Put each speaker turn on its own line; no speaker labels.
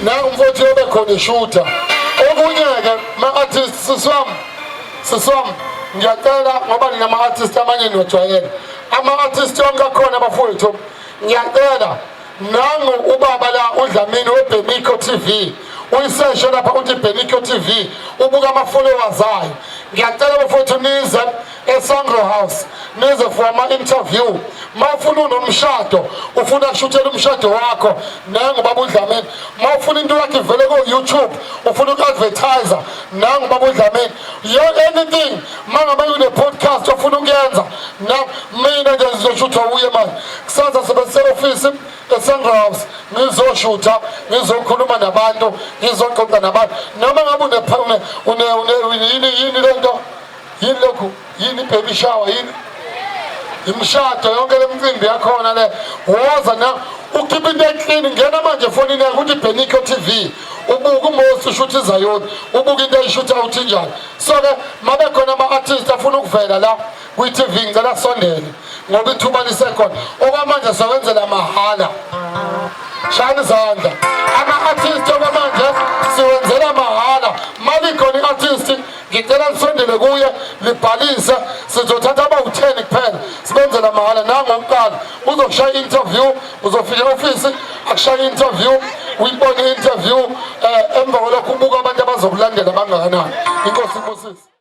Nangu umfowethu yobe khona eshutha. Okunye-ke ma-artist, sisi wami, sisi wami, ngiyacela ngoba nina ama-artist amanye niwajwayele. Ama-artist onke akhona bafowethu, ngiyacela nangu ubaba la uDlamini weBemiko TV, uyiseshe lapha uthi Bemiko TV, ubuka ama-followers ayo. Ngiyacela bafowethu nize eSangro House, nize for ama-interview. Ma ufuna unomshado, ufuna kushuthela umshado wakho, nangu baba uDlamini. Ma ufuna into yakho ivele ko-YouTube, ufuna uku-advertise, nangu baba uDlamini. Yo, anything, ma ngabe une-podcast ofuna ukuyenza, na mina nje ngizoshuthwa uye manje. Kusasa sibe se-ofisi eSangro House, ngizoshutha, ngizokhuluma nabantu, ngizoxoxa nabantu. Noma ngabe une yini, yini lento, yini lokhu, yini i-baby shower, yini imishado, yonke le mcimbi yakhona le, woza na ukhipha into e-clean. Ngena manje efonini yakho uthi Benico TV, ubuke uMosi ushutha izayoni, ubuke into ayishutha uthi njani. So-ke mabe khona ama-artist afuna ukuvela la kwi-TV, ngicela asondele ngoba ithuba lisekhona. Okwamanje sewenzela mahhala. Shayani izandla ama-artist, okwamanje siwenzela mahhala. Malikhona i-artist, ngicela lisondele kuye libhalise. Sizothatha abawu-10 kuphela, sibenzela mahhala. Nangokuqala uzokushaya i-interview, uzofika e-ofisi akushaya i-interview, uyibone i-interview, um emva kwalokho ubuka abantu abazokulandela bangakanani. Inkosi ibusise.